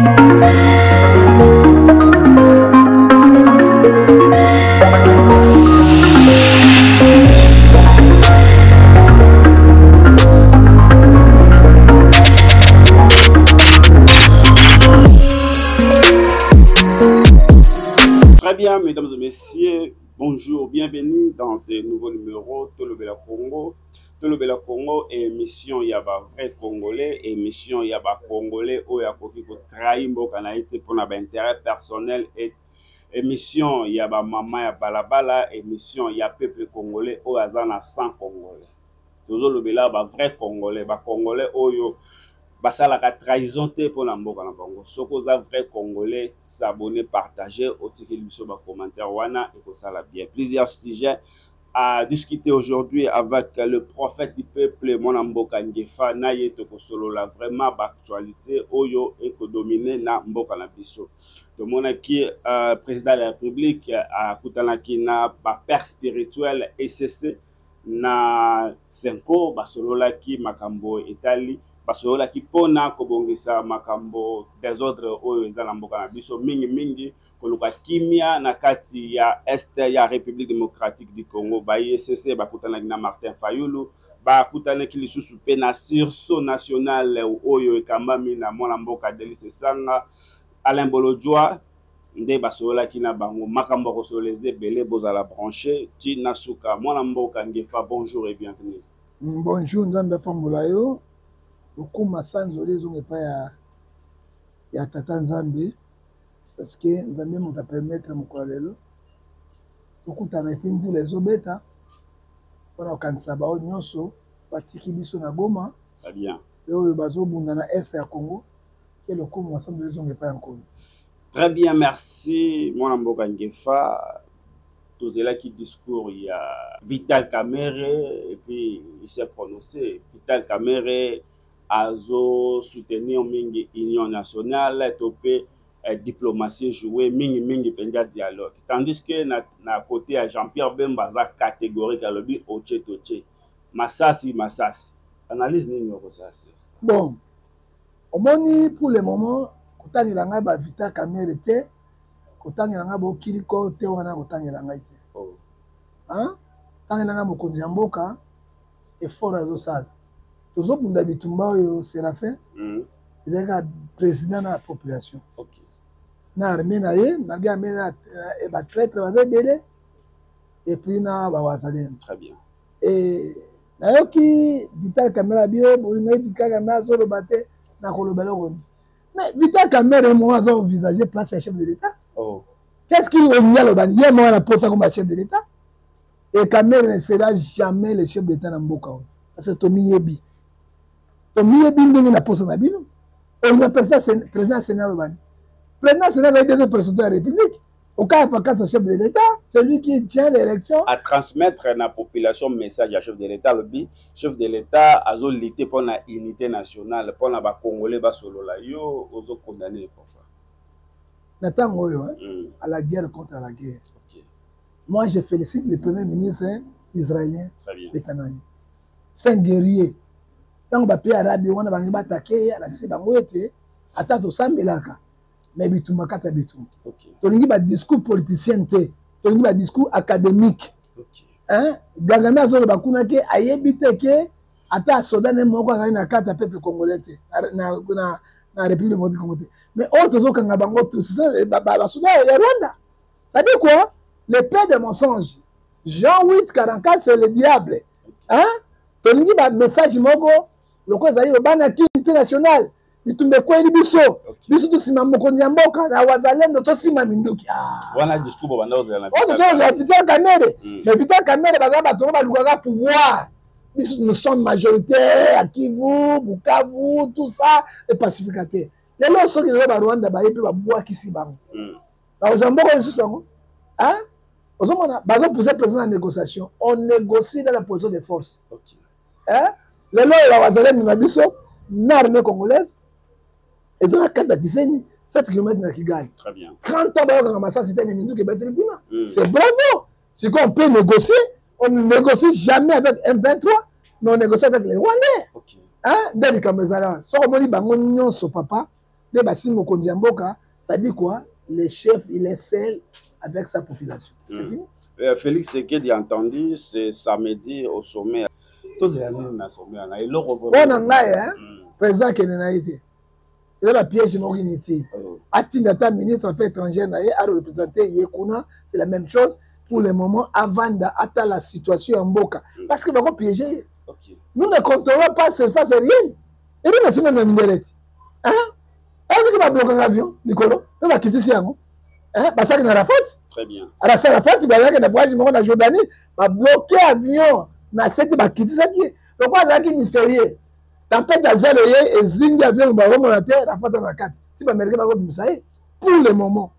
Très bien, mesdames et messieurs, bonjour, bienvenue dans ce nouveau numéro Tolobela Congo. Tolobela Congo, émission ya ba vrai congolais, émission ya ba congolais oyo akoki ko trahir mboka na ye te pona ba intérêt personnel et émission ya ba mama ya balabala, émission ya peuple congolais oyo aza na sang congolais. Tozolobela ba vrai congolais, ba congolais oyo basalaka trahison te pona mboka na bango. Soki oza vrai congolais, s'abonner, partager, otikeli biso ba commentaire wana ekosala bien. Plusieurs sujets à discuter aujourd'hui avec le prophète du peuple mwana mboka Ngefa na ye tokosolola vraiment ba actualité oyo ekodomine na mboka na biso. Tomonaki président de la République akutanaki na ba père spirituel ECC na Senko, basololaki makambo etali, basololaki mpona kobongisa makambo desordre oyo eza na mboka na biso, mingi mingi koluka kimia na kati ya est ya République démocratique du Congo. Ba ISC bakutanaki na Martin Fayulu, bakutanaki lisusu pe na sursaut national oyo ekambami na mwana mboka Delly Sesanga, Alain Bolodjwa nde basololaki na bango. Makambo ya kosolola eza ebele, bozala branché ti na suka. Mwana mboka Ngefa, bonjour et bienvenue. Bonjour, Nzambe apambola yo. Okuma sanzoli ezonga epai ya tata Nzambe, parce que Nzambe moto a permettre mokolo lelo tokutana, epuis mbula ezobeta mpona kokanisa bao nyonso batiki biso na Goma mpe oyo bazobunda na est ya Congo. Ke lokumu asanzoli ezonga epai ya Nkolo. Très bien, merci mwana mboka Ngefa. Tozelaki discours ya Vital Kamerhe et puis il s'est prononcé. Vital Kamerhe azo soutenir mingi Union nationale to pe diplomatie jouer mingi mingi penza dialogue, tandis que na côté ya Jean-Pierre Bemba aza catégorique, alobi oche toche masasi masasi. Analyse nini okosala sur ça? Bon, omoni pour le moment kotangela ngai ba Vital Kamerhe te, kotangela ngai bokiliko te, wana kotangela ngai te. Oh. Hein? Tangela ngai mokonzi ya mboka effort azosala. Tozobunda bitumba oyo Séraphin, ezalaki kaka président na population. Okay. Na armée na ye, malgré armée na ba traître baza ebele, et puis na ba wazalendo. Très bien. Et nayoki Vital Kamerhe bio, bolingai Vital Kamerhe azoloba te, nakoloba eloko nini. Mais Vital Kamerhe moko azo envisager place ya chef de l'État. Oh. Qu'est-ce qu'il olingi aloba? Ye moko na posa comme chef de l'État. Et Kamerhe ne sera jamais le chef de l'État na mboka oyo. Parce que tomiyebi. Tomiyebi ndenge na posa na bino. Olinga président Sénat aloba nini? Président Sénat azali deuxième président de la République. Au cas de chef de l'État, c'est lui qui tient l'élection. À transmettre à la population message à chef de l'État, le bi, chef de l'État a lutté pour la unité nationale, pour la Congolais ba solo la yo, ozo condamné pourquoi? Nathan oyo, hein, à la guerre contre la guerre. Okay. Moi, je félicite le premier ministre israélien, Très bien. Netanyahu. C'est un guerrier. Tant que pays arabe, on a attaqué, à la bango ete, ata tosambelaka. Mais bitumba kata bitumba. Okay. Tolingi ba discours politicien te, tolingi ba discours académique. Okay. Hein? Kagame azoloba kuna ke ayebi te ke ata soda ne moko azali na kati ya peuple congolais te, na République démocratique Congo te. Mais oyo tozokanga bango tous, ce sont ba soda ya Rwanda. C'est-à-dire quoi? Le père de mensonge. Jean 8, 44, c'est le diable. Hein? Tolingi ba message moko lokola ezali bana unité nationale. Bitumba ekweli biso. Okay. Biso tosima mokonzi ya mboka na wazalendo tosima minduki. Ah. Wana discours bo banda kozala na Oyo tozala Vital Kamerhe. Mais Vital Kamerhe baza bato oyo balukaka pouvoir. Biso nous sommes majoritaires à Kivu, Bukavu, tout ça et pacificateur. Lelo soki lelo ba Rwanda baye pe babwakisi bango. Bakozwa mboka lisusu yango. Hein? Ozomona bazo pousser président na négociation. On négocie dans la position de force. Okay. Hein? Lelo oyo ba wazalendo na biso na armée congolaise eza na kati ya Gisenyi, 7 kilomètres na Kigali. Très bien. 30 ans bayokanga masasi te, mais minduki ebeteli kuna. C'est bravo. C'est qu'on peut négocier. On ne négocie jamais avec M23, mais on négocie avec les Rwandais. Okay. Hein? Nde likambo ezala. Soko omoni bango nyonso, papa, Nde basimbi mokonzi ya mboka, ça dit quoi? Le chef, il est seul avec sa population. C'est fini. Félix Tshisekedi entendu ce samedi au sommet. Tozela nini na sommet wana? Eloko mpo na ngai, président akende na ye te, eza bapiège moko inutile. Atinda ata ministre affaires étrangères na ye areprésente ye kuna, c'est la même chose. Pour le moment, avanda, atala situation ya mboka, parce que bakopiége ye. Nous ne contrôlons pas surface aérienne ebi na nsima na mindele ti ayebiki bablokaka avion likolo mpe bakitisi yango, basalaki na Arafat. Arasa Arafat bazalaki na voyage moko na Jordanie, babloke avion na seti, bakitisaki ye lokola azalaki mystérieux. Tempête ya zelo ye ezingi avion, bakomona te Arafat na kati ti baaméricain bakobimisa ye. Pour le moment,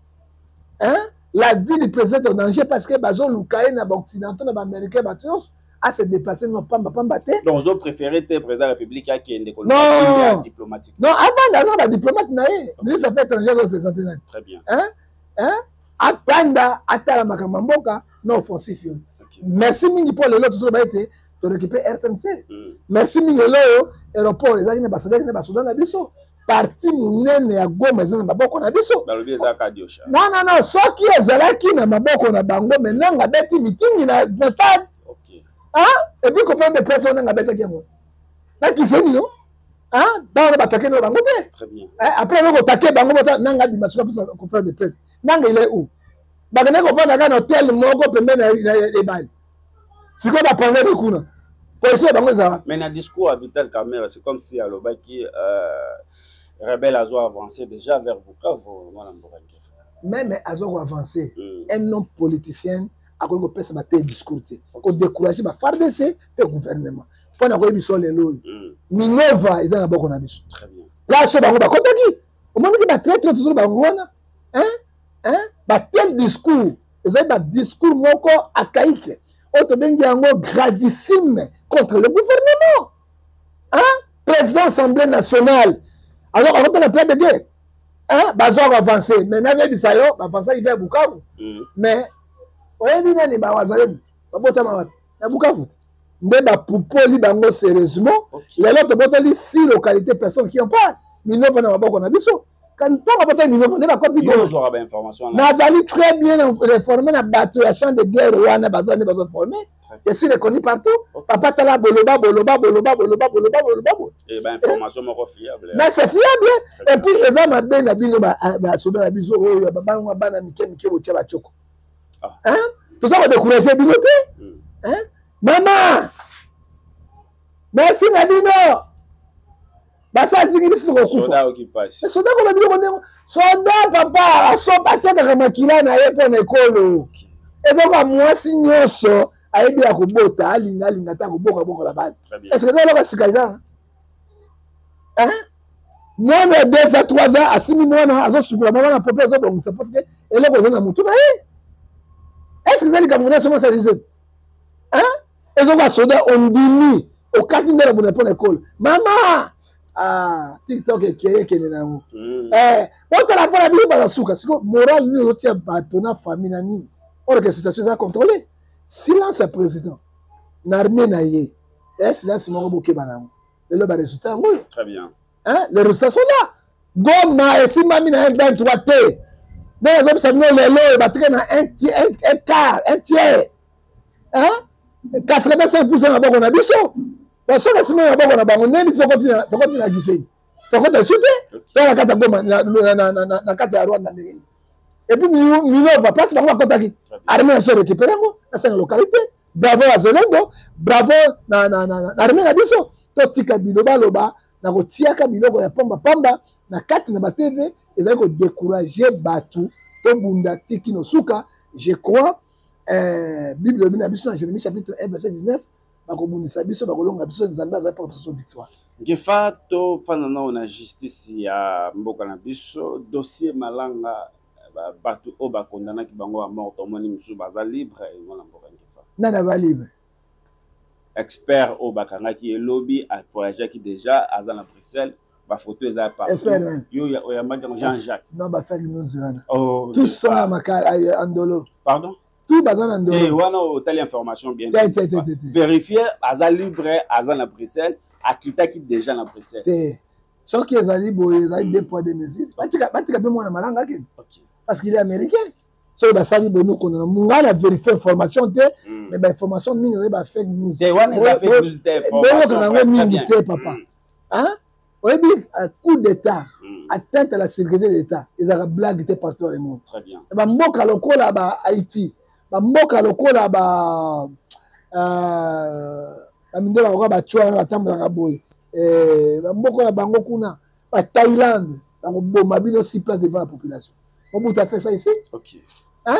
hein, la vie du président est en danger, parce que bazoluka ye na baoccidentaux, na baaméricain, bato nyonso. Ase déplacer no pamba pamba te. Donc ozo préféré te président de la République akende? Non. Diplomatique. Non, avanda, aza na badiplomate na ye, ministre affaires étrangères représente nani. Très bien. Hein? Hein? Atanda, atala makambo ya mboka na offensif oyo. Merci mingi mpo lelo tozoloba ete torécupéré RTNC. Merci mingi. Lelo oyo aéroport ezalaki na basadaki na basoda na biso, parti monene ya Goma eza na maboko na biso. Balobi eza Kadiosha. Non, non, non, soki ezalaki na maboko na bango, mais nanga abeti mitingi na stade. Ah, et puis conférence de presse wana, nanga abetaki yango na Kiseni, no ntango batake no bango te. Très bien. Après ngo kotake bango, bota nanga abima soki apesa conférence de presse. Nanga, il est où? Bakendaki kovanda kaka na hotel moko pembeni na ebale. Sikoyo bapanzaki kuna, position ya bango ezala. Mais na discours ya Vital Kamerhe, c'est comme si alobaki rebelle azo avancer déjà vers Bukavu, mwana mboka Ngefa. Même azo koavance, un homme politicien akoki kopesa bate discours te kodécourage ba FARDC mpe gouvernement. Mpo na koyebi so lelo oyo, Minova eza na boko na biso. Très bien. Place oyo bango bakotaki, omoniki batraitre tozolo bango wana, batel discours ezali badiscours moko archaïque oyo tobengi yango gravissime contre le gouvernement, hein? Président Assemblée nationale alors akotaka plein de guerre, hein? Bazwa koavance, mais nazoyebisa yo, baavansaki vers Bukavu. Mais oyebi nani bawazalemi babotama wapi? Na Bukavu te nde bapupoli bango sérieusement. Lelo tobotoli six localité, personne qui en parle. Minova na maboko na biso. Ntango abotali Minova nde bakoti. Yo ozwaka bainformation? Nazali très bien informé na bato ya champ de guerre wana, baza nde bazoforme. Je suis reconnu partout. Papa, tala, boloba, boloba, boloba, boloba, boloba, boloba, boloba. Bainformation moko fiable. Mais c'est fiable. Et puis eza mabe na bino basoda na biso oyo babango bana mike mike botia batioko, toza kodécourage bino te. Mama, merci na bino. Basazingi biso, tokokufa. Soda koba biloko ndenge soda papa asopa, atekaka makila na ye mpo na ekolo. Ezoka mwasi nyonso ayebi ya kobota, alinga alinga ata kobokabokola bana. Est ce que eza eloko sika? Eza mwana ya 2 à 3 ans asimi mwana, azosukola mama na pope, azobongisa, parce que eloko eza na motu na ye. Est ce que eza likambo nyonso mwasi alize ezoka? Soda ondimi okati nde na buna mpo na ekolo. Mama, ah, TikTok ekeye, ekende na yango. Botala mpo na bino baza suka. Siko moral nini ozotia bato na famille na nini, or que situation eza contrôlé? Silence ya président na armée na ye, silence moko bokeba na yango. Lelo baresultat yango oyo. Très bien. Hein? Les résultats sont là. Goma esimbami na M23 te. Ndenge azobisa bino lelo oyo, batike na un quart, un tiers, hein? 85% na maboko na biso. Soki esimbami na maboko na bango, ndeni tokoti na Gisenyi, tokota su te, to na kati ya Goma, na kati ya Rwanda, ndenge nini? Et puis Minova, place bango bakotaki, armée na biso récupéré yango na cinq localité. Bravo Wazalendo, bravo na armée na biso. Totika bilobaloba na kotiaka biloko ya pamba pamba na kati na batv, ezali kodécourage bato. Tobunda tiki no suka. Je crois, Bible elobi na biso na Jérémie chapitre 1 verset 19: bakobundisa biso, bakolonga biso, Nzambe azali mpona biso victoire. Ngefa, tofanda nao na justice ya mboka na biso. Dossier Malanga, bato oyo bakondanaki bango ya mort, tomoni mosusu baza libre, mwana mboka Ngefa. Nani aza libre? Expert oyo bakangaki elobi avoyageaki déjà, aza na Bruxelles, bafoto eza partout. Yo oyambaki yango, Jean Jacques. Non, bafaki nyonso wana. Tous sont na makala andolo. Pardon? Tout baza na ndolo. Wana otali information bien? Te, te, te, te. Vérifier, aza libre, aza na Bruxelles, akitaki déjà na Bruxelles. Te. Soki ezali boye, ezali deux poids deux mesures. Batika mpe mwana malanga akende, parce qu'il est américain. Soki basali boye, nokondana ngai na vérifie information te, mais bainformation mingi ezali ba fake news. Boyokana yango mingi te, papa. Oyebi, coup d'état, atteinte à la sécurité d'état, ezalaka blague te partout dans le monde. Bamboka lokola ba Haïti, bamboka lokola ba bamindele, bakoka batua wana batambolaka boye, bamboka na bango kuna, bathaïlande, bakoboma bino sur place devant la population. Mobutu a fait ça ici. Hein?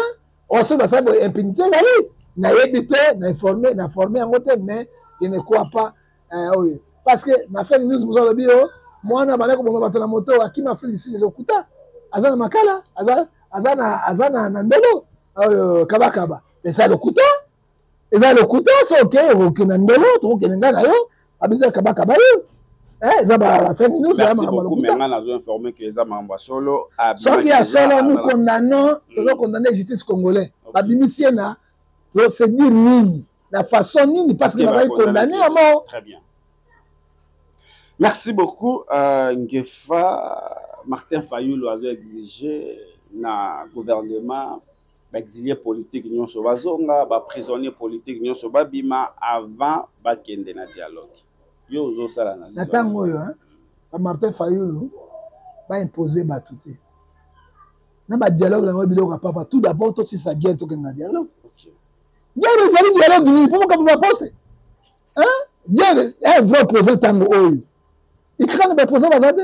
Oso basali boye, impunité ezali. Nayebi te, na informé, na formé yango te, mais je ne crois pas oyo, parce que na fake news mosu alobi yo mwana banda koboma bato na moto, akima Afrique du Sud, lokuta. Aza na Makala, aza na Ndolo oyo kabakaba. Eza lokuta, eza lokuta. So oke, okokende Ndolo, tokokende ngai na yo, abisa kabakaba yo. Eza bafake news. Soki ya solo, nous condamnons, tozocondamner justice congolais. Babimisi ye na procédure nini, na façon nini? Parce que bazali condamné à mort. Très bien. Merci beaucoup, Ngefa. Martin Fayulu azo exigé na gouvernement baexilé politique nyonso bazonga, baprisonnier politique nyonso babima avant bakende na dialogue. Yo ozosala na na ntango oyo, bamartin Fayulu baimpose bato te na badialogue yango. Biloko ya papa, tout d'abord tosisa guerre, tokende na dialogue. Guerre ezali dialogue nini? Mpo mokambo baposte guerre, un vrai opposant ntango oyo Ukraine, baopposant baza te?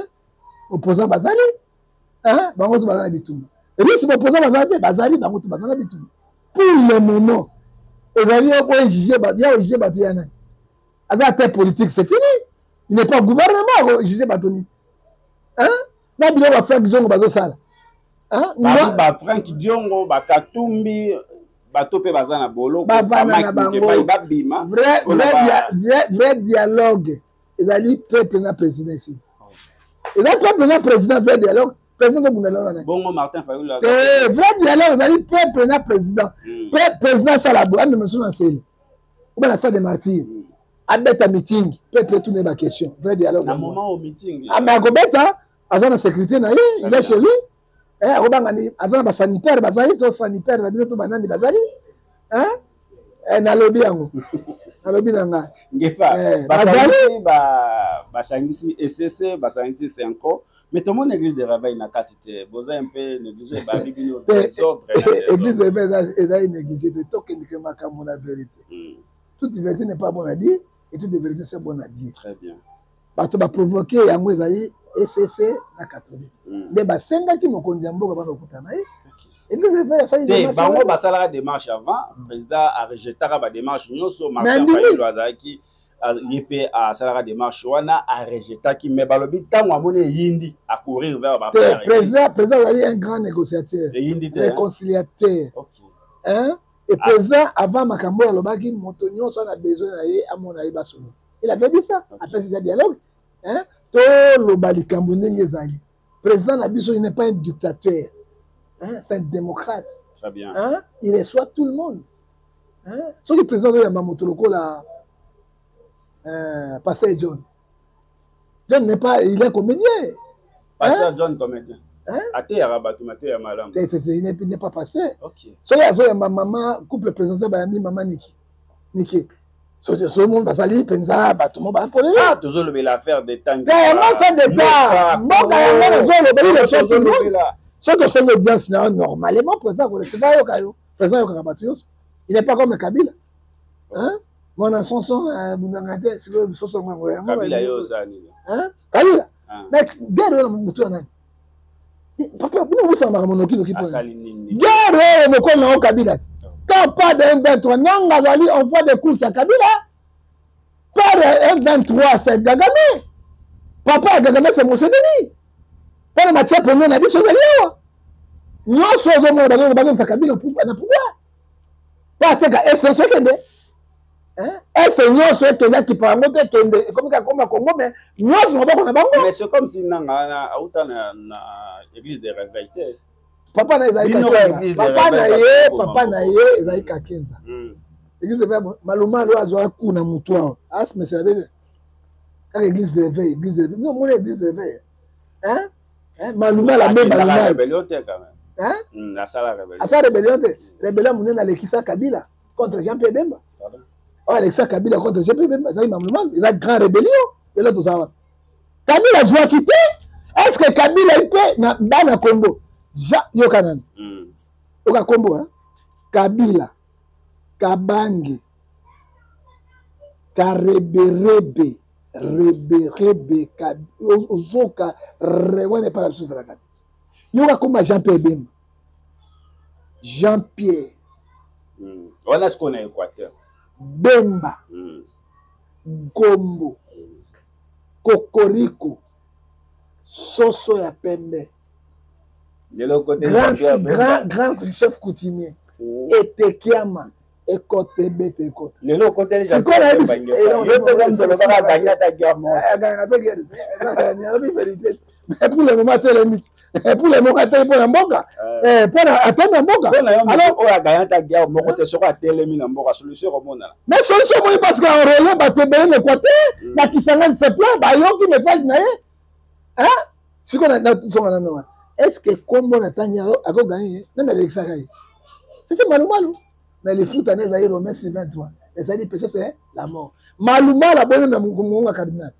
Opposant bazali, bango to baza na bitumba. Russe, baopposant baza te? Bazali, bango to baza na bitumba. Pour le moment ezali oyo juge ya ojuge bato ya nani? Aza ate politique, c'est fini, il n'est pas gouvernement. Akojuge bato nini na biloko ba Frank Diongo bazosala? Ba Frank Diongo, bakatumbi, bato mpe baza na boloko. Bavanda na bango. Babima. Vrai dialogue ezali peuple na président. Ici eza peuple na président, vrai dialogue. Président tobunda lelo na Bongo Martin Fayulu? Te, vrai dialogue ezali peuple na président. Président asala boye, amema so na Nsele oba na Stade de Martyr, abeta meeting, peuple etuna ye baquestion. Vrai dialogue. Na moment au meeting? Mais akobeta, aza na sécurité na ye, il est chez lui. Akobanga ni aza na basanitaire, bazali to sanitaire na bino to banani bazali. Nalobi yango, nalobi na ngai. Ngefa, bazali. Basangisi ECC, basangisi CENCO, mais tomoni église de réveil na kati te. Boza un peu négligé, babi bino désordre. Église de réveil ezali négligé te. Tokendeke makambo na vérité. Toute vérité n'est pas bonne à dire et toute vérité c'est bonne à dire. Très bien. Bato baprovoke yango ezali ECC na catholique. Nde basengaki mokonzi ya mboka bana kokutana na ye. Te, bango basalaka démarche avant, président arejetaka badémarche nyonso. Martin Fayulu azalaki, ye mpe asalaka démarche wana, arejetaki, mais balobi ntango amoni eyindi, acourir vers ba Président azali un grand négociateur. Eyindi te. Réconciliateur, hein? Et président avant makambo oyo alobaki, moto nyonso ana besoin na ye, amona ye, basolo. Il avait dit ça. Apesi dia dialogue, hein? Toloba likambo ndenge ezali. Président na biso, il n'est pas un dictateur, hein? C'est un démocrate. Très bien. Hein? Il reçoit tout le monde, hein? Soki président azoyamba moto lokola pasteur John, John n'est pas, il est comédien. Pasteur, hein? John comédien, hein? Ateyaka bato mateya malamu. Il n'est pas pasteur. Soki azoyamba mama couple présidentiel, bayambi mama Niki Niki, soki bazali mpenza bato mo bapolela. Tozolobela affaire d'état. Yango affaire d'état, mboka yango nazoloba, il reçoit tout le monde. Soki osengi audience na yo, normalement président akoleseka, ayoka yo. Président ayokaka bato nyonso, il n'est pas comme Kabila, hein? Mwana sonson abundanga te. Sikoyo soso yango yango Kabila, mais guerre oyo motu ya nani? Papa, bino bosala makambo noki noki. Guerre oyo mokolo nango Kabila. Quand pas de M23, Nanga azali en voie de course ya Kabila. Pas de M23, c'est Kagame. Papa ya Kagame, c'est Museveni. Mpona matière première na biso ezali awa nyonso. Ozomona bazongisa Kabila na pouvoir po ateka Est nyonso, ekende Est nyonso, ekende, akipa yango te, ekende, ekomi kaka koma Congo, mais nyonso maboko na bango. Mais c'est comme si Nanga wana auta na église de réveil te. Papa na ezali Kakenza, papa na ye, papa na ye ezali Kakenza. Église de réveil, Malumalu azwaka ku na mutu awa, asimesela bete. Kaka église de réveil, église de réveil. Non, mona église de réveil, hein? Hein? Maluma la mbe Maluma. Rébellion te quand même. Hein? Asala rébellion. Asala rébellion te. Rébellion monene alekisa Kabila contre Jean-Pierre Bemba. Oyo alekisa Kabila contre Jean-Pierre Bemba ezali Maluma, eza grand rébellion. Lelo tozala wapi? Kabila azwaki te. Est-ce que Kabila mpe na bana Congo? Jean yoka nani? Oka kombo, hein? Kabila, Kabange, Kareberebe, Reberebe, ozoka wana epai na biso ezalaka te. Yoka komba Jean Pierre Bemba, Jean Pierre wana sikoyo na Équateur. Bemba, Gombo, Kokoriko, soso ya pembe. Lelo kote grand, grand, grand chef coutumier. Etekiama ekote ebete ekote. Lelo okoteli. Sikoyo nayebi yo toza mosolo kaka agangi ata guerre moko. Aganga mpe guerre alobi vérité, mais pour le moment atelemi, pour le moment atelemi mpo na mboka, mpo atelemi na mboka. Alors oyo aganya ata guerre moko te, soki atelemi na mboka, solution ekomonana. Mais solution omoni parce que enrôle bato ebele na Équateur, na Kisangani, c'est plein, bayoki message na ye. Sikoyo nazonga nano wana, est ce que kombo na ntangi akoganye ye nani alekisaka ye? C'était Malumalu, mais lifuta nde ezali Romain 6 23, ezali péché, c'est la mort. Malumalu aboni na mongonga cardinal,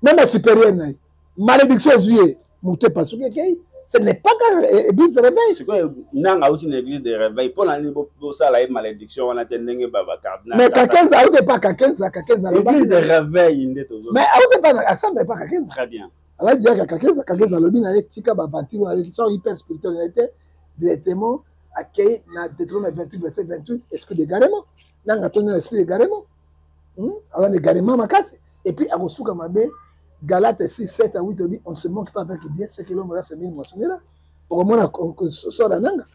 même supérieur na ye, malédiction ezwi ye, moto epasuki ekei. Ce n'est pas kaka église de réveil. Sikoyo nanga auti na église de réveil, mpo na nini bosala ye malédiction wana te ndenge bacardinal? Mais Kakenza auti epa Kakenza, Kakenza église de réveil nde tozo. Mais auti epa assemble epa Kakenza. Très bien. Azali diaka Kakenza. Kakenza alobi na ye tika baventure wana, ayoki so hyper spirituel na ye te, directement akei na Deutéronome 28 verset 28, esprit d'égarement. Nanga tondi na esprit d'égarement, aza na égarement makasi, et puis akosuka mabe. Galate 6 7 à 8 obi, on ne se manque pas avec Dieu, ce que l'homme aura semé, il moissonnera. Okomona sora nanga.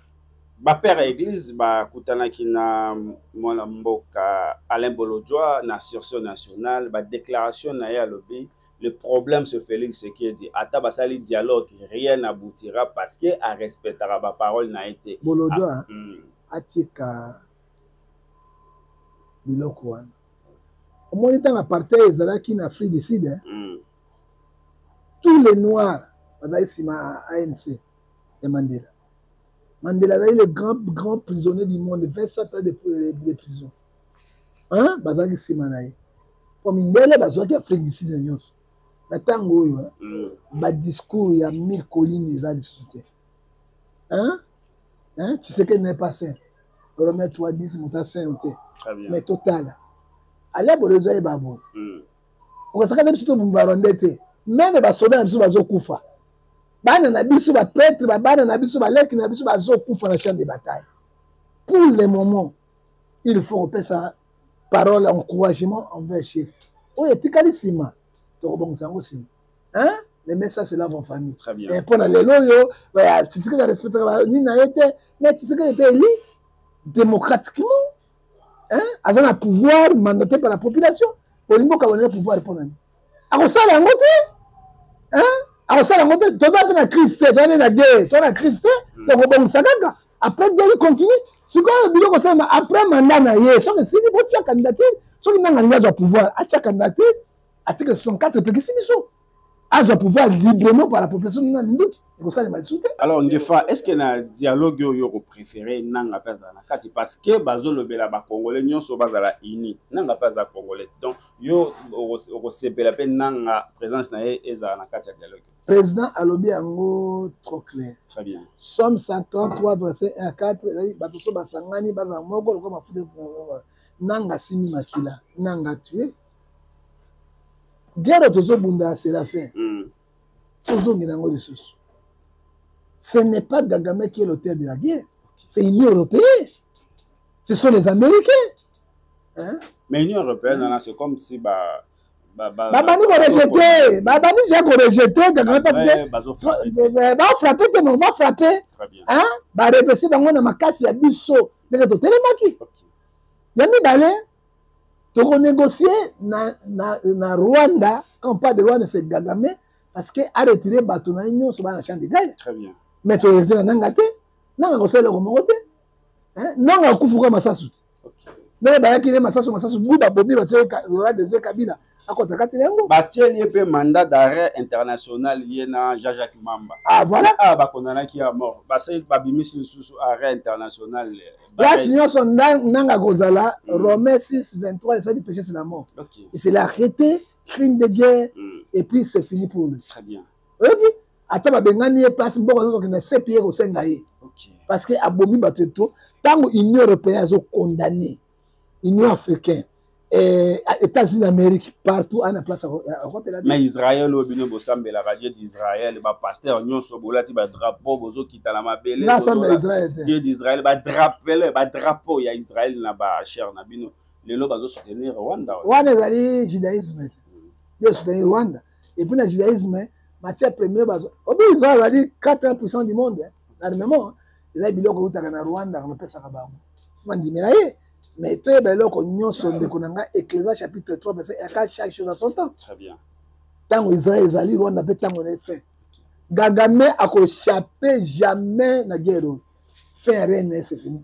Bapère ya église bakutanaki na mwana mboka Alain Bolodjoa na sursaut national. Badéclaration na ye, alobi le problème c'est Félix Tshisekedi, ata basali dialogue, rien n'aboutira parce que arespectaka baparole na ye te. Bolodjoa atika biloko wana. Omoni ntango apartheid ezalaki na Afrique du Sud, tous les noirs bazali nsima ya ANC ya Mandela. Mandela azali le grand grand prisonnier du monde, 27 ans de prison, hein? Bazalaki nsima na ye po mindele bazwaki Afrique du Sud na nyonso. Na ntango oyo, badiscours ya mille colline eza lisusu te, hein? Hein? Tshisekedi n'est pas saint, Romain 3 10, moto asaint te. Mais totala Alain Bolodjwa yeba boye, okosaka na biso tobumba rwandais te, même basoda na biso bazokufa, bana na biso, baprêtre, babana na biso, baleki na biso bazokufa na champ de bataille. Pour le moment, il faut kopesa parole encouragement envers chef oyo etikali nsima, tokobongisa yango nsima, hein? Les messages se lavent en famille. Très bien. Mpo na lelo oyo, Tshisekedi arespectaka nini na ye te, mais Tshisekedi était élu démocratiquement, hein? Aza na pouvoir mandaté par la population. Olingi okabona pouvoir mpo nani? Akosala yango te, hein? Akosala yango te. Toza mpe na crise te, toza nde na guerre, toza na crise te. Tokobongisa kaka après guerre continue. Sikoyo biloko osalema après mandat na ye, soki esili, botia candidature. Soki nanga alingi azwa pouvoir, atia candidature. Article 64 epekisi biso azwa pouvoir librement par la population na minduki, ekosalema lisusu te. Alors Ngefa, est ce que na dialogue oyo okopréféré nanga mpe azala na kati? Parce que bazolobela bacongolais nyonso bazala uni, nanga mpe aza congolais, donc yo okosepela mpe nanga présence na ye ezala na kati ya dialogue? Président alobi yango trop clair. Très bien. Psaume 133 verset 1 à 4 ezali bato so basangani bazala moko lokola mafuta. Nanga asimi makila, nanga tue guerre tozobunda, c'est la fin. Tozongela yango lisusu. Ce n'est pas Kagame qui est l'auteur de la guerre, c'est l'Union européenne, ce sont les Américains, hein? Mais Union européenne wana, c'est comme si ba Babandi korejeter, babandi déjà korejeter Kagame parce que bafrappe te, mais on va frapper, hein? Barepese bango na makasi ya biso ndenge totelemaki. Ya mibale, tokonégocie na Rwanda. Quand on parle de Rwanda, c'est Kagame, parce que aretire bato na ye nyonso bana champ de guerre. Très bien. Mais toretire na nanga te, nanga kosala eloko moko te, nanga akufuka masasu te. Ndenge bayaki ne masasu masasu bu babomi batie Laurent Désiré Kabila akota kati na yango. Batieli ye mpe mandat d'arrêt international, ye na Jean-Jacques Mamba. Ah voilà. Ah, bakondanaki ya mort, basali babimisi lisusu arrêt international. Place nyonso nanga kozala. Romain 6 23 esali péché, c'est la mort. Il s'est arrêté, crime de guerre, et puis c'est fini pour lui. Très bien. Oyoki, ata babengani ye, place mboka azokende sepi ye kosenga ye, parce que abomi bato eto. Ntango Union européenne azocondamner, Union africaine, États-Unis d'Amérique, partout ana place akotela. Mais Israël oyo bino bosambelaka, Dieu d'Israël, bapasteur nyonso bolati badrapeau, bozokita na mabele. Nasambela Israël te. Dieu d'Israël, badrapele badrapeau ya Israël na bachaire na bino, lelo bazosoutenir Rwanda. Wana ezali judaïsme nde soutenir Rwanda. Et puis na judaïsme, matière première bazo obi Israël azali 80 du monde l'armement ezali biloko eutaka na Rwanda, bapesaka bango bandimela ye. Mais toyeba eloko nyonso, ndeko na ngai, Ecclésiaste chapitre 3 verset 4, chaque chose à son temps. Très bien. Ntango Israël ezali, Rwanda mpe ntango na fin. Kagame akoéchapper jamais na guerre oyo. Fin ya règne, c'est fini,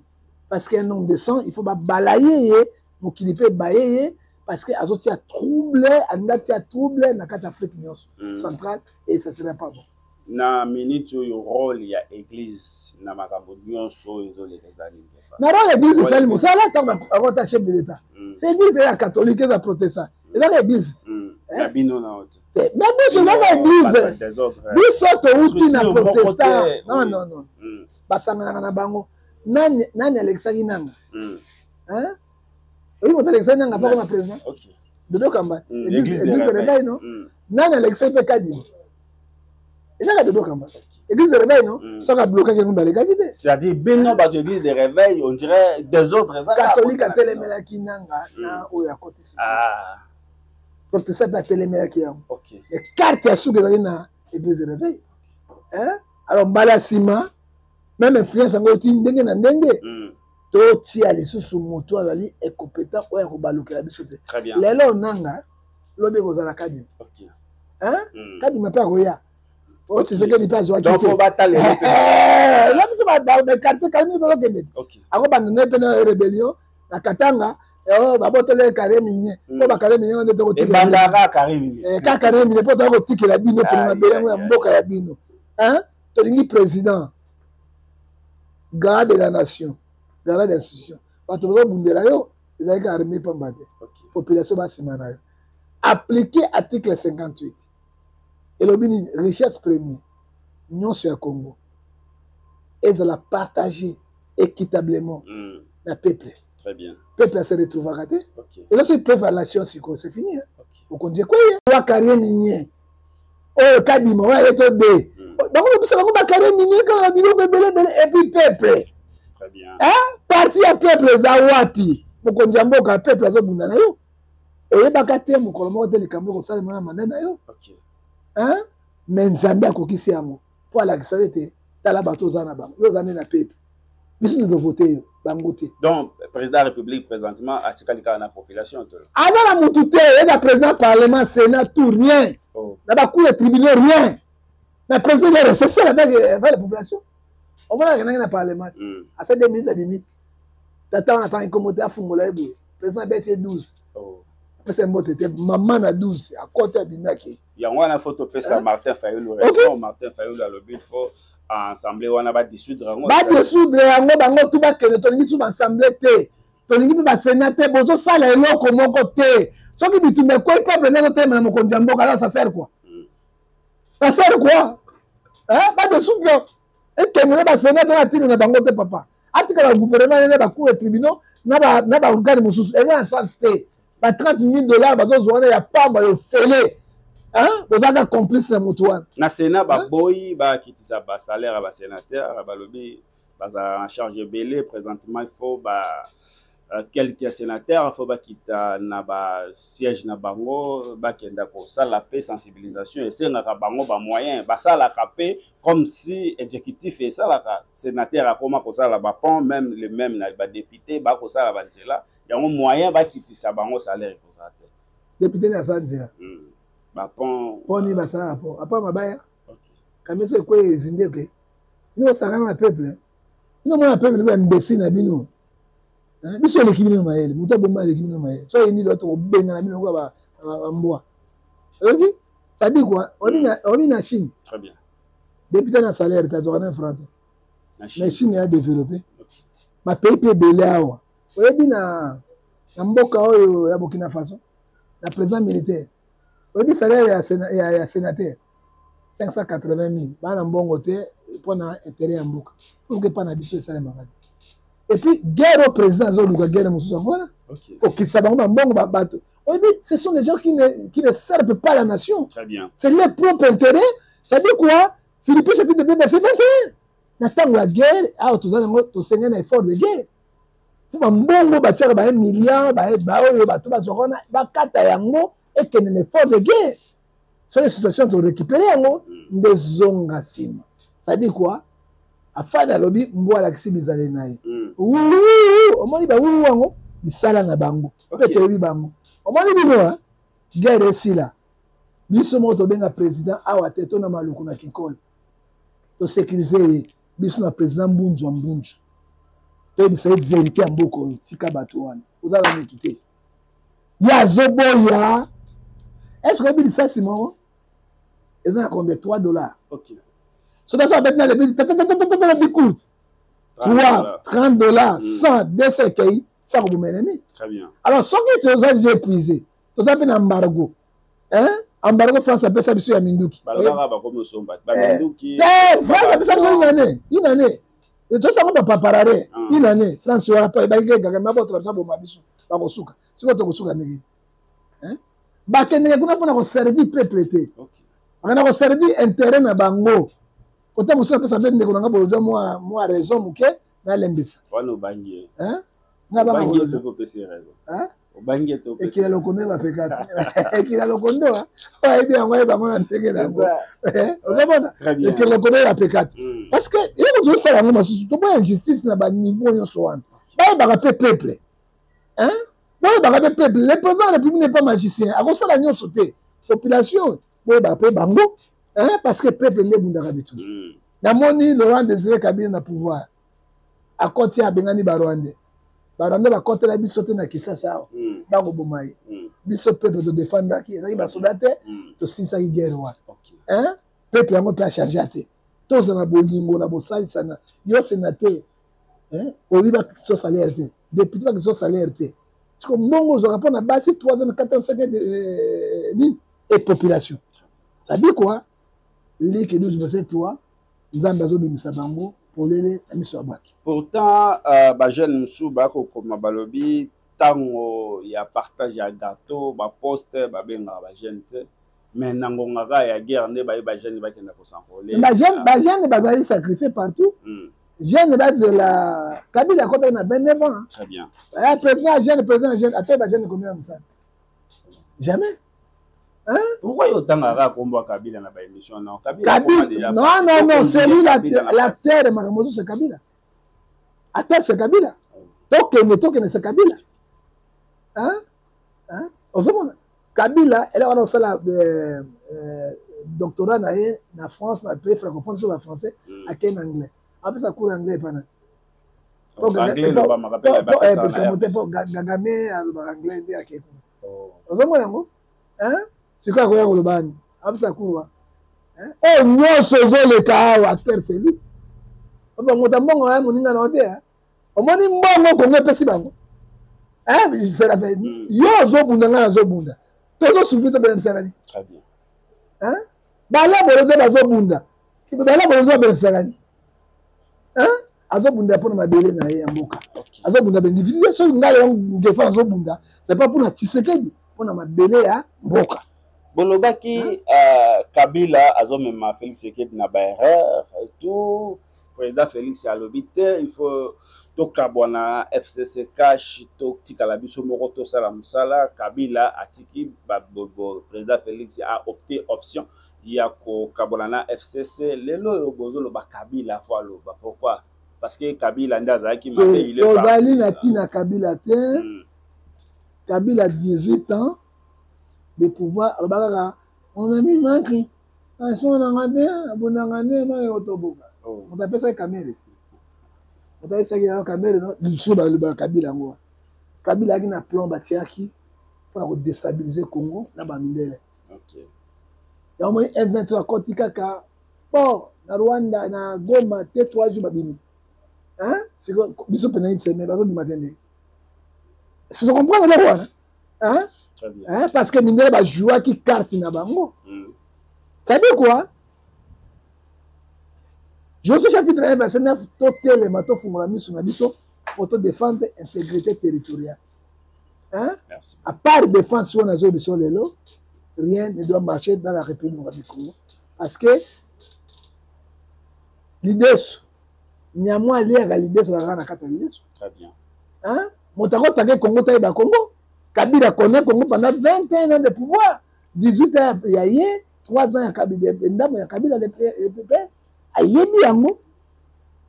parce qu'un homme de sang, il faut babalaye ye, mokili mpe baye ye, parce que azotia trouble, alingi atia trouble na kati Afrique nyonso centrale, et ça serait pas bon. Na minute oyo, rôle ya église na makambo nyonso oyo ezoleka eza nini? Na rôle, église esali mosala ntango akota chef de l'État. C'est église ya catholique, eza protestant, ezaka église. Na bino na te, mais biso ezaka église. Biso touti na protestant. Non, non, non, basanganaka na bango. Nani nani alekisaki nanga? Oyi moto alekisaki nanga mpo koma président, Dodo Kamba, église de réveil, non? Nani alekisaki mpe Kadima? Ezaka Dodo Kamba, église de réveil, non? Soki ablokaki yango, balekaki te. C'est-à-dire bino bato église de réveil, on dirait désordre. Catholique atelemelaki nanga na oyo akotisi, protestant mpe atelemelaki yango. Mais carte ya suki ezalaki na église de réveil. Alors mbala ya nsima, même influence yango eti ndenge na ndenge, totia lisusu moto azali incompétent oyo akobalukela biso te. Lelo nanga, lobi ekozala Kadima. Kadima mpe akoya, oyo Tshisekedi mpe azwaki te. La biso baécarter kalimi, tozokende te. Akobanda nde mpe na rébellion na Katanga, babotoli carré minier, mpo bacarré minier nde tokotikela ka carré minier, mpo toya kotikela bino pene mabele yango ya mboka ya bino. Tolingi président garant de la nation, garant d'institution. Bato bazobundela yo, ezalaki armée pamba te, population basima na yo. Appliquer article 58 elobi nini? Richesse première nyonso ya Congo ezala partage équitablement na peuple. Très bien. Peuple ase retrouvaka te. Eza soki peuple alation sikoyo, c'est fini. Okonzi ekweya wa carré minier oyo Kadima oyo aye to de bango bapesa bango bacarré minier kaka na biloko ebele ebele, et puis peuple, parti ya peuple eza wapi? Mokonzi ya mboka, peuple azobunda na yo, oyebaka te mokolo moko te likambo ekosalema na mandat na yo. Mais Nzambe akokisi yango mpo alakisa yo ete tala bato oza na bango, yo oza nde na peuple, biso nde tovote yo, bango te. Donc président ya République présentement atikali kaka na population to? Aza na mutu te. Eza président, parlement, sénat, tout, rien. Na bacour ya tribunal, rien. Mais président, il est resté seul avec la population. Omonaka ndenge na parlement asa 2 minutes, abimi. Tata wana atangi kombo te, afungola ye boye, président abeti ye 12, apesa mbote te, mama na 12, akota, abimi, ake. Yango wana faut topesa Martin Fayulu raison. Martin Fayulu alobi faut assemblée wana badissoudre yango. Badissoudre yango, bango tu bakende. Tolingi tu baassemblée te, tolingi mpe basénat te. Bozosala eloko moko te. Soki bitumba ekwei, peuple nde ezotelema na mokonzi ya mboka. Alors ça sert quoi? Ça sert quoi? Badissoudre, ekende na basénat to na ntina na bango te. Papa atikala gouvernement nene, bacour ya tribunaux na baorgane mosusu eza na sens te. Ba 30 000 $ bazozwa wana ya pamba, yo fele bozalaka complice na motu wana. Na sénat, baboyi bakitisa basalaire ya basénateur. Balobi bazala en charge ebele. Présentement, il faut ba quelques sénateurs faut bakita na basiège na bango, bakenda kosala mpe sensibilisation. Esengaka bango bamoyen, basalaka mpe comme si exécutif esalaka. Sénateur akoma kosala bapont, même le même na badéputé bakosala banzela yango. Moyen bakitisa bango salaire ekozala te. Député ni asala nzela? Bapont. Pont nini basalaka? Pont apa mabaya kamiso ekweyi, ezindi. Oke, bino osakana na peuple, bino mona peuple ba imbécile na bino. Biso eleki bino mayele, moto aboma eleki bino mayele. So ayini lwa tokobengana bino lokola bambwa. Oyoki? Ça dit quoi? Obi na Chine. Très bien. Député na salaire te, azwaka na franc te. Mais Chine ya développé. Bapays mpe ebele awa. Oyebi na mboka oyo ya Burkina Faso, na président militaire, oyebi salaire ya sénateur 580 000. Bana mbongo te mpona intérêt ya mboka. Oke mpa na biso esalemaka te. Et puis guerre oyo président azoluka, guerre mosusu yango wana, kokitisa bango bambongo bato. Oyebi, ce sont des gens qui ne servent pas la nation. Très bien. C'est leur propre intérêt. Ça dit quoi? Philippiens chapitre 2 verset 21. Na ntango ya guerre awa toza nango, tosengeli na effort de guerre. Fo bambongo batiaka ba 1 milliard, baoyo bato bazwaka wana, bakata yango, ekende na effort de guerre. Soki situation torécupéré yango nde zonga nsima. Ça dit quoi? Afani alobi mbwa alakisi bizaleli na ye. Omoni bawuwu yango bisala na bango mpe toyebi bango. Omoni bino, guerre esila, biso moko tobenga président awa te, to na Maluku na Kinkole, tosécuriser ye. Biso na président Mbunzu ya Mbunzu toyebisa ye vérité ya mboka oyo. Tika bato wana, oza na motu te, ye azoboya. Est ce que oyebi lisasi moko eza na combien? 3 dollars. Soki aso abeti na lebi tatatatata courte, 3, 30 dollars, 100, 200 ekei sa koboma ennemi. Alors soki toza déjà épuisé, toza mpe na embargo, embargo France apesa biso ya minduki. Te, France apesa biso une année, une année tosango bapaparare une année. France wana mpo ebaki ke Kagame abotola biso, aboma biso, bakosuka. Sikoyo tokosuka ndenge bakendeke kuna mpona koservir peuple te, bakenda koservir intérêt na bango. Kota mosusu apesa mpe ndeko na nga bolozwa mwa raison moke, nalembisa. Nga. Ekila lokondo bapeka te, ekila lokondo oyo ayebi yango, ayeba yango na ndenge na yango. Ozomona, ekila lokondo bapeka te, parce que eloko tozosala yango masusu, toboya injustice na baniveau nyonso wana. Bayebaka mpe peuple, boyebaka mpe peuple. Le président de la République n'est pas magicien, akosala nyonso te. Population, boyebaka mpe bango, parce que peuple nde ebundaka bitu. Namoni Laurent Désiré Kabila na pouvoir akoti, abengani Barwandais. Barwandais bakotela biso te na Kisasa awa, bakoboma ye. Biso peuple todefendaki, ezalaki basoda te. Tosilisaki guerre wana. Peuple yango mpe achange te. Tozala na bolingo na bosalisana. Yo sénateur, oyebi bakitisa salaire te, député bakitisa salaire te. Siko mbongo ozwaka mpo na basi, 3e, 4e, 5e, nini et population. Ça dit quoi? Luc 12 verset 3, Nzambe azobimisa bango polele na miso ya bato. Pourtant bajeune mosusu bakokoma, balobi ntango ya partage ya gâteau, baposte, babengaka bajeune te, mais na ngonga kaka ya guerre nde baye bajeune bakenda kos'enrôler. Bajeune bazali sacrifié partout. Jeune bazela Kabila akotaki na 29 ans. Très bien. Président jeune, président jeune, atiaki bajeune combien na mosala? Jamais. Hein? Pourquoi yo otangaka kombo ya Kabila na baémission? Non, Kabila, Kabila, non, non, non, c'est lui l'acteur. Makambo mosusu, c'est Kabila. Ata c'est Kabila, tokende, tokende, c'est Kabila. Hein? Hein? Ozomona Kabila eloko wana osala doctorat na ye na France, na pays francophone, so bafrançais. Akei na anglais, apesa cours anglais epana te, po Kagame alobaka anglais nde akei kuna. Ozomona yango sikoyo akoya koloba ani apesa cours oyo nyonso ozoleka awa. Acteur, c'est lui. Moto mbongo ya moninga na yo te. Omoni mbongo Kongo epesi bango, yo ozobunda, ngai nazobunda, tozosouffrir, tobelemisaka nini? Bala bolozo bazobunda, bala bolozo babelemisaka nini? Azobunda mpona mabele na ye ya mboka, azobunda baindividu. Soki ngai yo Ngefa nazobunda, c'est pas mpona Tshisekedi, mpona mabele ya mboka. Bolobaki Kabila azomema Félix Tshisekedi na baerreur et tout. Président Félix alobi te, il faut tokabwa na FCC CACH, totikala biso moko, tosala mosala. Kabila atiki, président Félix a opté option ya kokabola na FCC. Lelo oyo bozoloba Kabila fo aloba. Pourquoi? Parce que Kabila nde azalaki mabe? Tozali na ntina Kabila te. Kabila, 18 ans de pouvoir, aloba kaka omemi maki aso nanga te, abundanga nde maki kotoboka. Moto apesaki Kamerhe. Moto ayebisaki yango Kamerhe no lisusu balobaka Kabila yango wana. Kabila ayaki na plan batiaki mpona kodestabilize Congo na bamindele. Okay. Yango moni M23 akoti kaka port na Rwanda na Goma te 3 jours babimi. Hein? Siko biso pena une semaine bazobima te ndenge. Si tu comprends eloko wana? Hein? Hein? Parce que mindele bajouaki carte na bango. Ça dit quoi? Josué chapitre 1 verset 9 totelema tofungola miso na biso po to défendre intégrité territoriale. Hein? Merci. À part défense wana nazo biso lelo, rien ne doit marcher dans la République démocratique du Congo parce que lideso nyamwa aliaka lideso azalaka na kati ya lideso. Très bien. Hein? Moto akotake Congo tayeba Congo. Kabila connaît Congo pendant 21 ans de pouvoir. 18 ans ya ye, 3 ans ya Kabila, ndambo ya Kabila le père ayebi yango.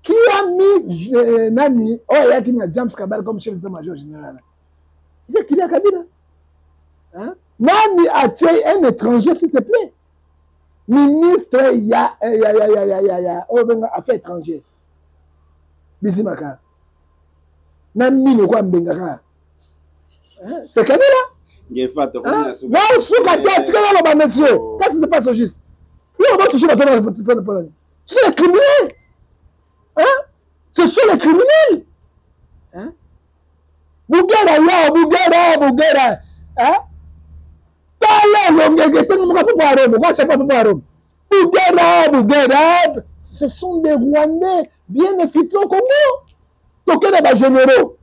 Qui a mis nani oyo ayaki na James Kabila comme chef d'état-major général? C'est qui a Kabila? Hein? Nani atie un étranger s'il te plaît? Ministre ya ya ya ya ya ya ya oyo benga affaires étrangères. Bizimaka. Na mino kwa mbengaka. Hein? C'est Kabila? Ngefa tokomi na suka. Non, suka te, tika naloba monsieur. Oh. Qu'est-ce qui se passe au juste? Yo, on va toucher bato na pona. Ce sont les criminels. Hein? Ce sont les criminels. Hein? Bugera yo, Bugera, Bugera. Hein? Tala elongeke ntango moko mpo arome, kwa sepa mpo arome. Bugera, Bugera. Ce sont des Rwandais bien infiltrés au Congo. Tokende ba généraux.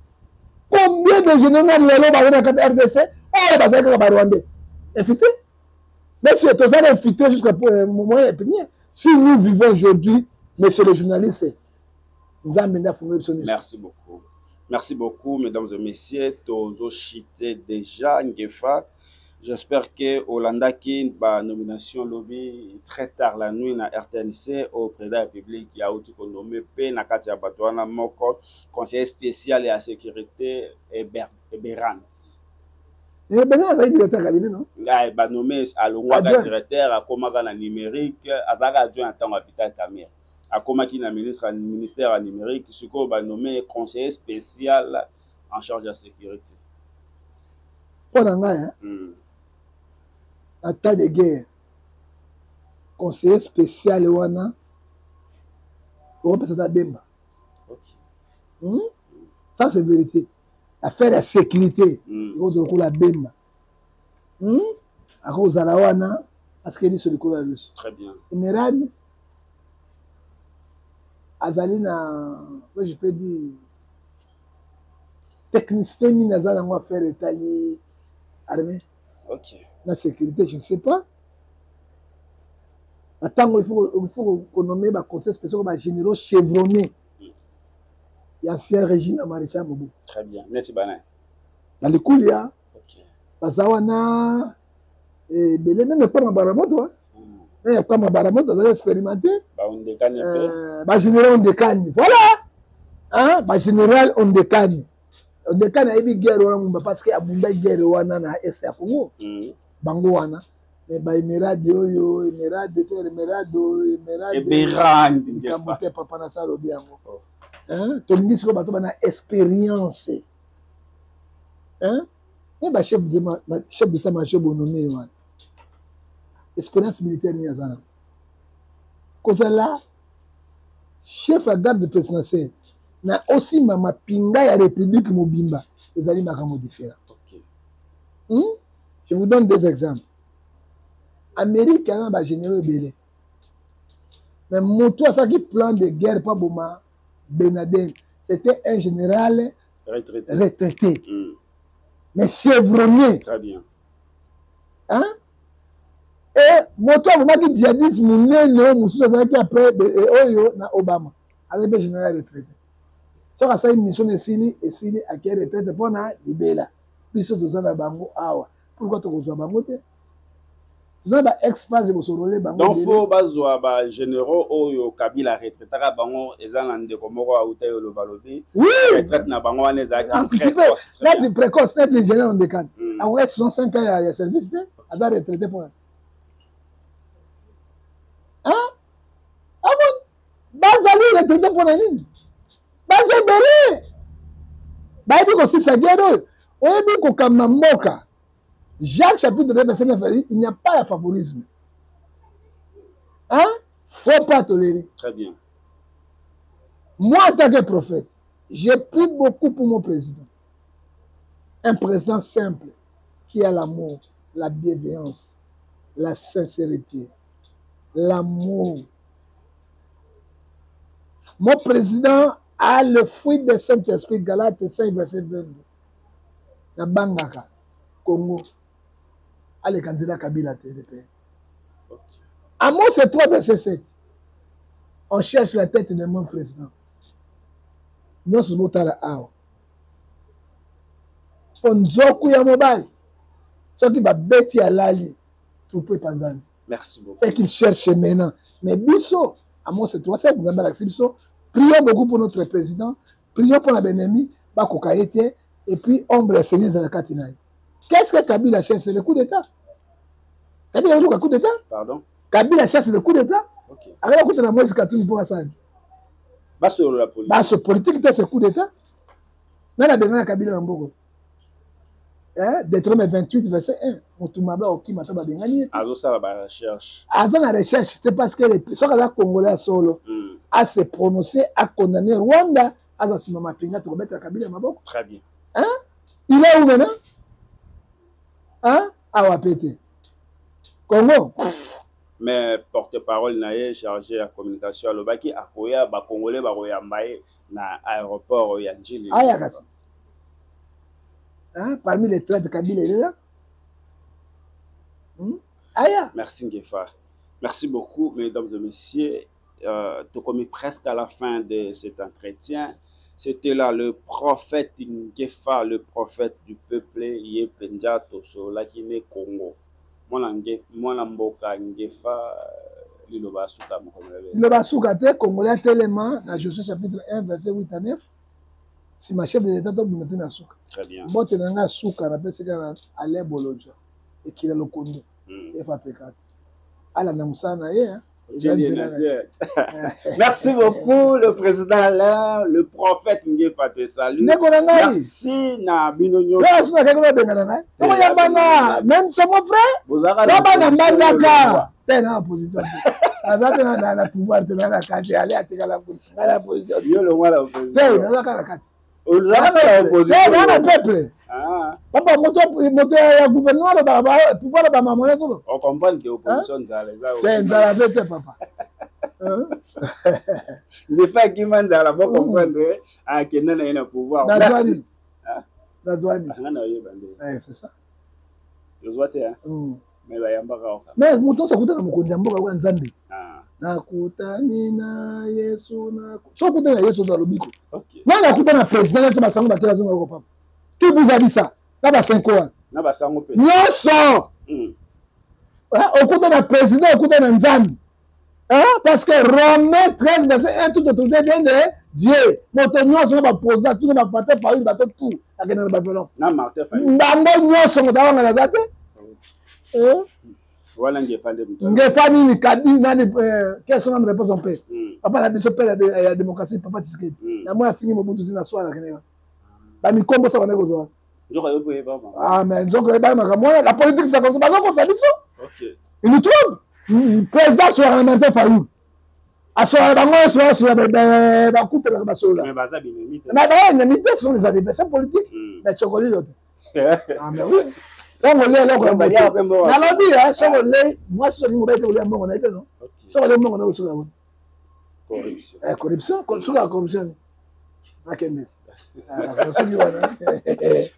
Combien de généraux na lelo baza na kati RDC? Oyo bazali kaka ba Rwandais. Infiltrés? Monsieur, tozali infiltrés jusqu'à moyen épinier. Si nous vivons aujourd'hui, monsieur le journaliste, Nzambe nde afungoli biso miso. Merci beaucoup. Merci beaucoup, mesdames et messieurs. Tozo chité déjà, Ngefa. J'espère que olandaki ba nomination lobi très tard la nuit na RTNC au président de la République ya uti ko nommé pe na kati ya bato wana moko conseiller spécial ya sécurité Eberante. Eberante azali directeur cabinet non? Ngai ba nommé alongwaka Adjoint. directeur akomaka na numérique, azalaka adjoint na ntango ya Vital Kamerhe. Akomaki na ministre ministère ya numérique, sikoyo ba nommé conseiller spécial en charge ya sécurité. Mpo na ngai, hein? Na tas de guerre, conseiller spécial wana okopesa ta Bemba. Okay. Ça c'est vérité. Affaire ya sécurité, ekozala lokola Bemba. Akozala wana parce que liso likolo ya liso. Très bien. Emerald azali na, moi je peux dire, technicité nini aza nango affaire etali armée. Okay. Na sécurité, je ne sais pas. Ntango il faut konommer ba conseils spéciaux ba généraux chevronnés. Ya ancien régime ya Maréchal Mobutu. Très bien. Neti bana. Ba Likulia. Okay. Baza wana ebele même pas Mabaramoto, hein. Même pas Mabaramoto, azali expérimenté. Ba Ondekani pe. Ba général Ondekani. Voilà. Hein, ba général Ondekani. Ondekani ayebi guerre wana mumba parce que abunda guerre wana na Est ya Congo. Bango wana. Mais ba Emerald oyo, Emerald to Emerald, Emerald. Emerald, Likambo te papa na salo biango. Oh. Hein, tolingi sikoyo bato bana expérience. Hein? Mais ba chef de ma, ba chef d'état major bonomé wana. Expérience militaire ni azana. Kozala chef à garde présidentielle na aussi mama pinga ya République mobimba ezali makambo différent. Okay. Je vous donne des exemples. Amérique a ba généraux ebele. Mais moto asaki plan de guerre pa boma Ben Laden, c'était un général retraité. Retraité. Mais chevronné. Très bien. Hein? Et moto abomaki djihadiste monene oyo mosusu azalaki après oyo na Obama. Azalaki mpe général retraité. Soki asali mission esili, esili akei retraite mpona libela. Biso toza na bango awa. Pourquoi tokozwa bango te? Toza ba ex-phase bosolole bango Donc, ebele. faut bazwa ba généraux oyo Kabila retraitaka bango, eza na ndeko moko auta yo loba lobi. Oui! Retraite na bango wana ezalaki Anticipé. précoce, très Net bien. précoce, net général Ondekani. Akoki 65 ans ya service te, aza retraité mpona. Hein? Ah bon? Bazali retraité mpona nini? Baza ebele. Bayebi kosisa guerre oyo. Oyebi kokamba mboka. Jacques chapitre 2 verset 9, il n'y a pas de favorisme. Hein? Faut pas tolérer. Très bien. Moi, en tant que prophète, j'ai pris beaucoup pour mon président. Un président simple qui a l'amour, la bienveillance, la sincérité, l'amour. Mon président a le fruit du Saint-Esprit, Galate 5, verset 22. Na bangaka, Congo, aleka nzela Kabila te, le père. Amos 3, verset 7. On cherche la tête de mon président. Nyonso botala awa. Po nzoku ya mobali soki babeti alali troupeau epanzani. Merci beaucoup. C'est qu'il cherche maintenant. Mais biso, Amos 3, 7, Nzambe alakisi biso, prions beaucoup pour notre président, prions pour la benemi, bakoka ye te, et puis ombre ya Seigneur ezala kati na ye. Qu'est-ce que Kabila cherche? C'est le coup d'État. Kabila aluka coup d'État? Pardon? Kabila cherche le coup d'État. Okay. Akala kuta na Moïse Katumbi pour asali. Baso la politique. Baso politique te c'est coup d'État. Nana bengana Kabila na mboko. Eh, Deutéronome 28 verset 1. Motu mabe okima to babengani ye. Azosala ba recherche. Aza na recherche, c'est parce que les soki aza congolais ya solo, a se prononcer, a condamner Rwanda, aza sima mapinga tokobetela Kabila maboko. Très bien. Hein? Il est où maintenant? Hein? Awa pete. Congo. Mais porte-parole na ye chargé ya communication alobaki akoya ba congolais bakoyamba ye na aéroport ya Njili. Aya kati. Hein? Parmi les traîtres Kabila il est là. Aya. Merci Ngefa. Merci beaucoup mesdames et messieurs. Tokomi presque à la fin de cet entretien. C'était là le prophète Ngefa, le prophète du peuple ye penza tosolaki ne Congo. Mwana mboka Ngefa liloba suka mokolo. Liloba suka te Congolais telema na Josué chapitre 1 verset 8 à 9. Si ma chef de l'État to bunda te na suka. Très bien. Mbote na nga suka na pesi kaka Alain Bolodja ekila lokondo. E pa pekata. Ala na musala na ye. Merci beaucoup le président Alain, le prophète Ngefa te salue. Merci na bino nyonso. Là suna kaka benga na ngai. Toko yambana, même son mon frère. Baba na mbandaka. Te na opposition. Aza pe na na pouvoir te na na kati ale atikala kuna. Na na opposition. Yo le mwana opposition. Te na na kati. Ozalaka na opposition. Te na na peuple. Ah. Papa moto moto ya gouvernement ba ba pouvoir ba mamona solo. On comprend que opposition nzala eza. Te nzala pe te papa. Ngefa akima nzala bo comprendre akenda na ye na pouvoir. Merci. Nazwani. Nga na oyeba nde. Eh c'est ça. Ozwa te hein. Mais bayambaka oka. Mais moto oyo akutana mokonzi ya mboka kwa Nzambe. Nakutani na Yesu na so okutana na Yesu ozwa lobiko. Nga nakutana na président nasi basango batela azonga ko papa. Qui vous a dit ça? Na basenko wana. Na basango pe. Nyonso. Okutana na président, okutana na Nzambe. Hein? Parce que Romains 13, verset 1, toute autorité vient de Dieu. Moto nyonso na bapoza, tout na bafate Fayulu, bato tout akende na bavelon. Na Martin Fayulu. Bango nyonso moto awanga naza te. Wana Ngefa nde moto. Ngefa nini kadi nani quelle sont la réponse en paix. Papa na biso père ya démocratie papa Tshisekedi. Na moi afingi Mobutu ti na soir akende wa. Ba mikombo sa bana kozwa. Nzoka yo boyeba ma. Ah mais nzoka yeba makambo wana la politique ça comme ça bazo kosa biso. OK. Il nous trompe. Président sur la Martin Fayulu. Asola bango asola sola ba coupe ba basola. Mais baza binemi te. Mais ba ennemi te, ce sont les adversaires politiques. Mais tshokoli l'autre. Ah mais oui. Tango le eloko ya moto. Nalobi hein, soko le moi soki mobali te kolia mbongo na ye te non. Soko le mbongo na ye soka Corruption. Eh corruption, soka corruption.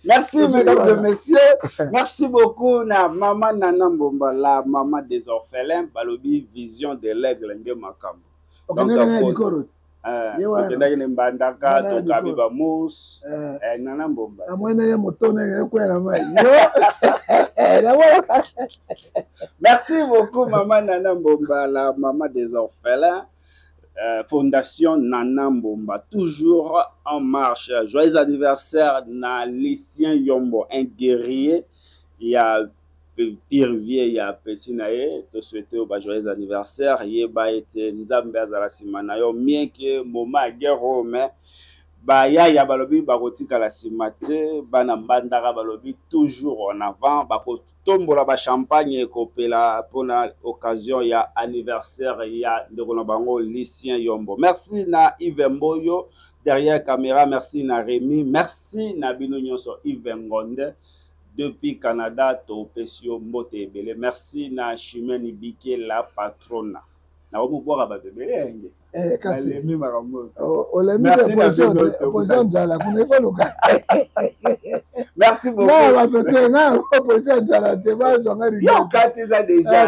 Merci mesdames et messieurs. Merci beaucoup na maman Nana Mbomba, la maman des orphelins, balobi vision de l'aigle nde makambo. Okendaki na Mbandaka, tokabi ba mousse, Nana Mbomba. Namoni ye moto na ye ekwela mai. Merci beaucoup maman Nana Mbomba, la maman des orphelins. Fondation Nana Mbomba, toujours en marche. Joyeux anniversaire na Lucien Yombo, un guerrier. Il y a Pirvier, il y a Petit Naye. Te souhaiter un joyeux anniversaire. Il y a été Nzambe azala sima na yo, bien que moment guerre, mais Bayaya balobi bakotikala nsima te, bana Mbandaka balobi toujours en avant, bakotombola bachampagne ekopela mpona occasion ya anniversaire ya ndeko na bango Lucien Yombo. Merci na Yves Mboyo derrière caméra, merci na Rémi, merci na bino nyonso. Yves Ngonde depuis Canada, topesi yo mbote ebele. Merci na Chimène Bike la patrona. Nakomobwaka bato ebele ya Ngesa. Eh, kasi olembi te, opposition nzala kuna ifo luka. Merci beaucoup. Bato te, nga opposition nzala te, bazwanga. Yo okatisa déjà.